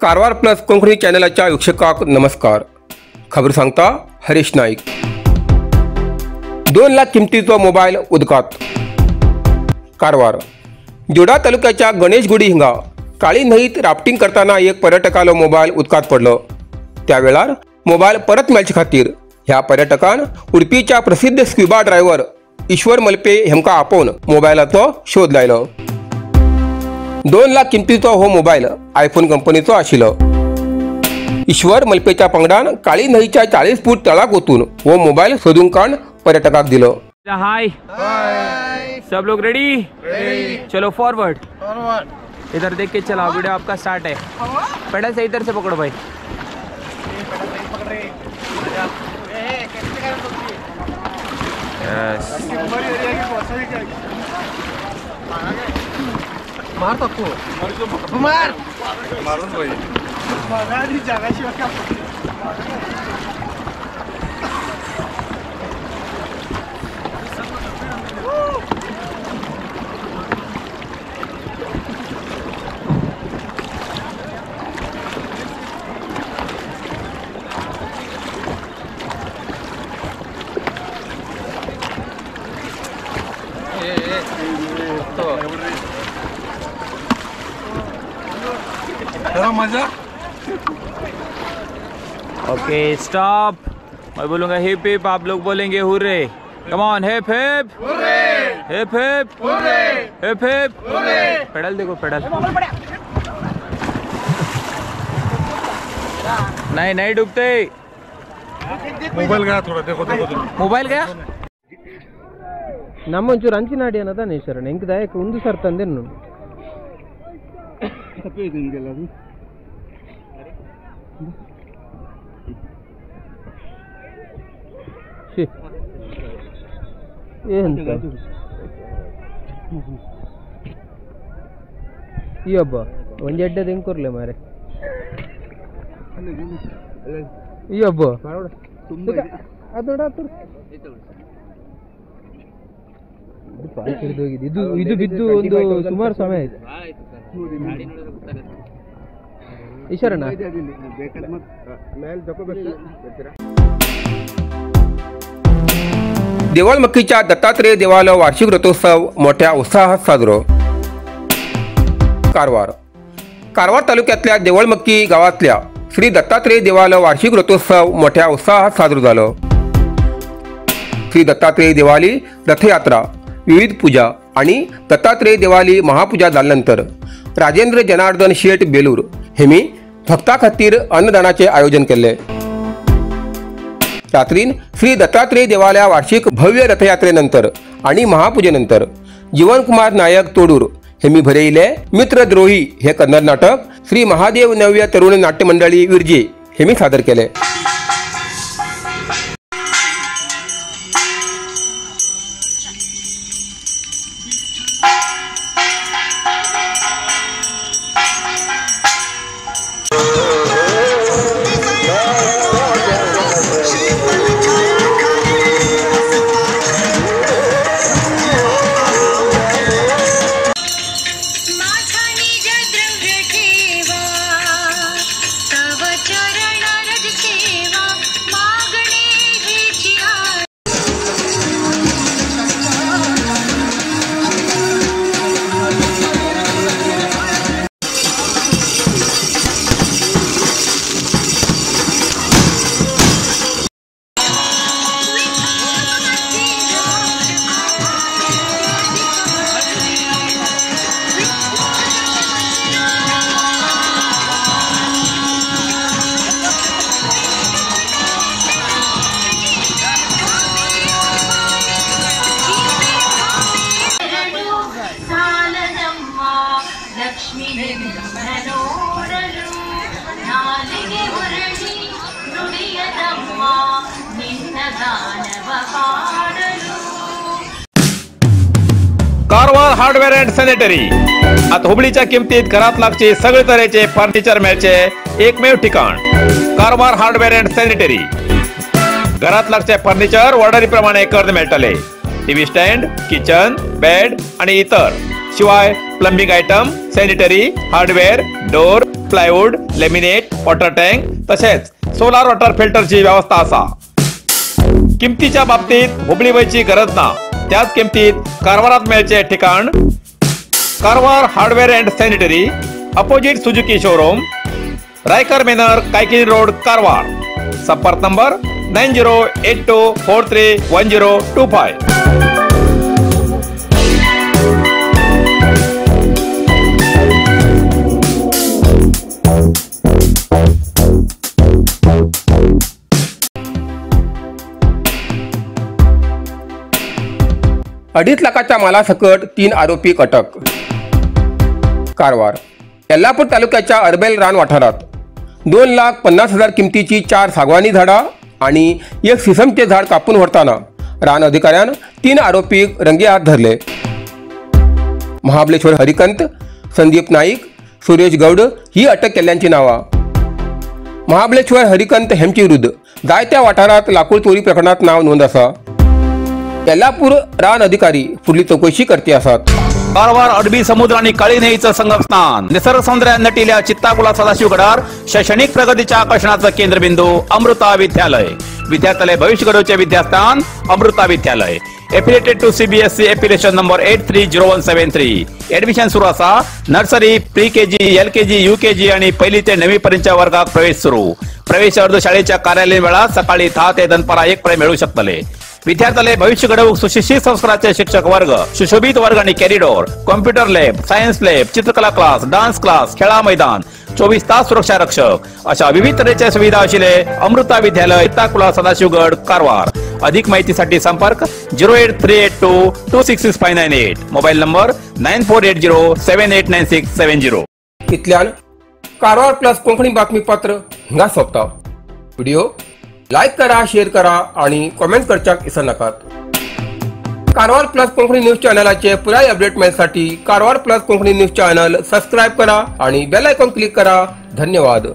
Karwar plus Konkani चॅनलाच्या वीक्षकांक नमस्कार। खबर सांगता हरीश नाईक। 2 लाख किमतीचो मोबायल उदकात। कारवार जोडा तालुक्याच्या गणेशगुडी हिंगा काळी न्हंयत राफ्टिंग करताना एक पर्यटकालो मोबायल उदकात पडलो। त्या वेळार मोबायल परत मेळचे खातीर ह्या पर्यटकान उडपीच्या प्रसिद्ध स्क्युबा ड्रायव्हर ईश्वर मलपे हेमकां आपोवन मोबायलाचो शोध लायलो। 2 लाख किमतीचो हो मोबायल आयफोन कंपनीचो आशिल्लो। ईश्वर मलपेच्या पंगडान काळी न्हंयच्या 40 फूट तळाक वचून हो मोबायल सोदून काण पर्यटकाक दिलो। हाय हाय, सब लोग रेडी? रेडी। चलो फॉरवर्ड फॉरवर्ड, इधर देख के चलाओ, वीडियो आपका स्टार्ट है। पेडल से इधर से पकड़ो भाई। यस मार तो मार मारून भाई मारानी जागा शिवाय का। मजा। Okay stop. मैं बोलूंगा हिप हिप, आप लोग बोलेंगे hurray. Come on, hip hip hurray, hip hip hurray, hip hip hurray. Pedal देखो पेडल। नहीं नहीं डूबते। मोबाइल गया थोड़ा, देखो देखो मोबाइल गया। ನಮ್ಮೊಂಚೂರು ಅಂಚಿನಾಡಿ ಅನ್ನದಾನೆ ಶರಣ ಎಂಕದಾಯಕ ಒಂದು ಸರ್ ತಂದೆನು ಈ ಹಬ್ಬ ಒಂಜಿ ಎಡ್ಡೆದ ಎಂಕೊರ್ಲೆ ಮಾರೆ ಈ ಹಬ್ಬ ಇದು ಇದು ಬಿದ್ದು ಒಂದು ಸುಮಾರು ಸಮಯ ಆಯ್ತು. ಈಶ್ವರಣ್ಣ देवळमक्कीच्या दत्तात्रेय देवालो वार्षिक रथोत्सव मोठ्या उत्साहात साजरो। कारवार कारवार तालुक्यातल्या देवळमक्की गावातल्या श्री दत्तात्रेय देवालो वार्षिक रथोत्सव मोठ्या उत्साहात साजरो झालो। श्री दत्तात्रेय देवाली रथयात्रा, विविध पूजा आणि दत्तात्रेय देवाली महापूजा झाल्यानंतर राजेंद्र जनार्दन शेट बेलूर हेमी भक्ता खातीर अन्नदानाचे आयोजन केले। रात्रीन श्री दत्तात्रेय देवाल्या वार्षिक भव्य रथयात्रेनंतर आणि महापूजेनंतर जीवनकुमार नायक तोडूर हेमी भरयिले मित्रद्रोही हे कन्नड नाटक श्री महादेव नव्य तरुण नाट्य मंडळी विरजे हेमी सादर केले। तव चरण रज। Karwar hardware and sanitary. आता हुबळीच्या किमतीत घरात लागचे सगळे तरेचे फर्निचर मेळचे एकमेव ठिकाण कारवार हार्डवेअर अँड सॅनिटरी. घरात लागचे फर्निचर ऑर्डरी प्रमाणे करून मेळटले. टीव्ही स्टँड, किचन, बेड आणि इतर. शिवाय plumbing item, sanitary, hardware, door, plywood, laminate, water tank तसेच सोलार वॉटर फिल्टरची व्यवस्था असा. किमतीच्या बाबतीत हुबळी वयची गरज ना, त्याच किमतीत कारवारात मेळचे ठिकाण Karwar hardware and sanitary, opposite Suzuki showroom, Raikar manor, Kaikini road, Karwar. संपर्क नंबर 9082431025. 2.5 लाखाच्या मालासकट 3 आरोपी अटक. कारवार येल्लापूर तालुक्याच्या अरबेल रान वाठारात 2,50,000 किमतीची 4 सागवानी झाडां आणि एक सिसमचे झाड कापून व्हरताना रान अधिकाऱ्यान 3 आरोपी रंगेहात धरले. महाबलेश्वर हरिकंत, संदीप नाईक, सुरेश गौड ही अटक केल्ल्यांची नावां. महाबलेश्वर हरिकंत हेमचे विरुद्ध जायत्या वाठारात लाकूड चोरी प्रकरणात नाव नोंद आसा. येल्लापूर रान अधिकारी फुडली चौकशी करते आसात. कारवार अरबी समुद्र आणि काळी न्हंयेचं संगम स्थान, निसर्ग सौंदर्यान नटिल्या चित्ताकुला सदाशिवगडार शैक्षणिक प्रगतीच्या आकर्षणाचं केंद्रबिंदू अमृता विद्यालय. विद्यार्थ्यालय भविष्य घडवचे विद्यास्थान Amrita Vidyalaya. Affiliated to CBSE affiliation number 830173. Admission सुरू असा. Nursery, pre KG, LKG, UKG आणि पहिली ते 9वी पर्यंतच्या वर्गात प्रवेश सुरू. प्रवेश अर्ज शाळेच्या कार्यालयीन वेळात सकाळी 10 ते दनपारा 1 पर्यंत मिळू शकतले. विद्यार्थ्याले भविष्य घडवूक सुशिक्षित संस्काराचे शिक्षक वर्ग, सुशोभित वर्ग आणि corridor, computer lab, science lab, चित्रकला क्लास, डान्स क्लास, खेळा मैदान, 24 तास सुरक्षा रक्षक अशा विविध तऱ्हेच्या सुविधा असलेले अमृता विद्यालय, चित्ताकुला, सदाशिवगड, कारवार. अधिक माहितीसाठी संपर्क 08382 266598, मोबाईल नंबर 9480789670. इतल्यान कारवार प्लस कोंकणी बातमीपत्र हिंगा सोंपता. व्हिडिओ लायक करा, शेअर करा आणि कॉमेंट करच्याक विसर नाकात. कारवार प्लस कोंकणी न्यूज चॅनलाचे पुराय update मेळसाठी Karwar plus Konkani news channel subscribe करा आणि बेल आयकॉन क्लिक करा. धन्यवाद.